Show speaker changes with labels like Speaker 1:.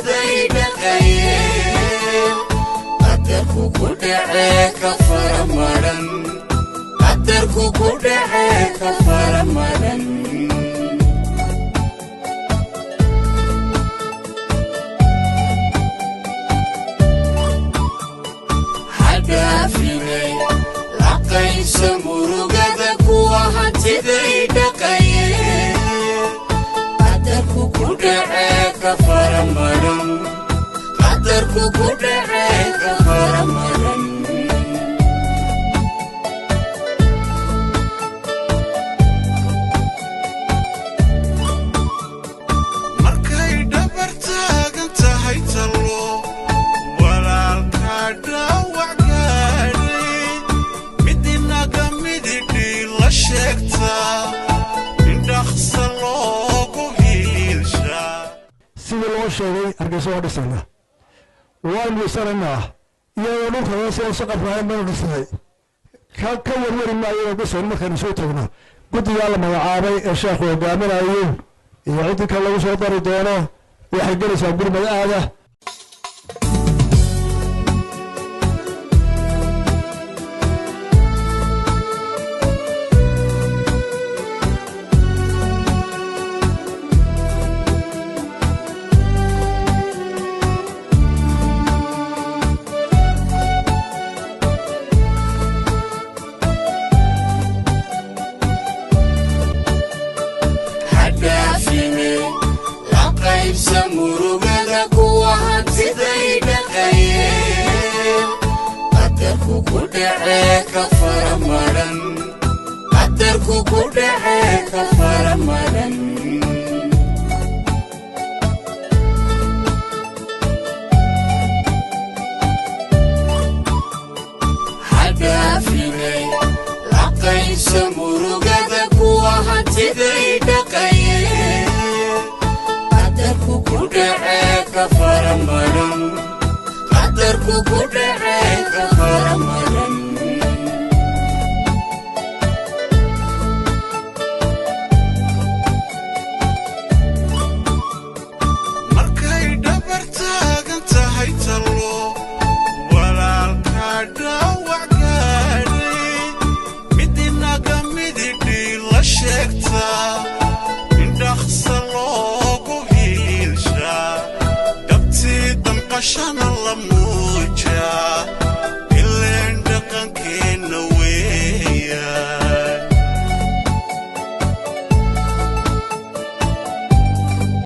Speaker 1: Hantiday dhaqayeen, qadarku ku dhacee ka faramaran, qadarku ku dhacee ka faramaran. Hadhaafinay la qaybsa murugada kuwa hantiday dhaqayeen, qadarku ku dhacee ka faramaran, qadarku ku dhacee ka faramaran.
Speaker 2: Markay dhabar taagan tahay tallo, walaalkaa dhaawac gaadhay, mid inaga mididhii la sheegtaa in dhaqsa loogu hiilshaa.
Speaker 3: Sidii loo sheegay, Hargeysa waa dhisayna, waanu dhisanaynaa, iyadoo dhulka hoose oo saqafka ahayn baynu dhisnay. Ka warwari maayo inaan dhisayn. Markaynu soo tagno, guddigaa la magacaabay ee sheekhu hogaaminayo iyo ciddii kale lagu soo dari doono waxay gelaysaa gurmad aada.
Speaker 1: Hadhaafine la qaybsa murugada kuwa hantiday dhaqayeen, qadarku ku dhacee ka faramaran, qadarku ku dhacee ka faramaran. Hadhaafine la qaybsa murugada kuwa hantiday dhaqayeen, qadarku ku dhacee ka faramaran, qadarku ku dhacee ka faramaran.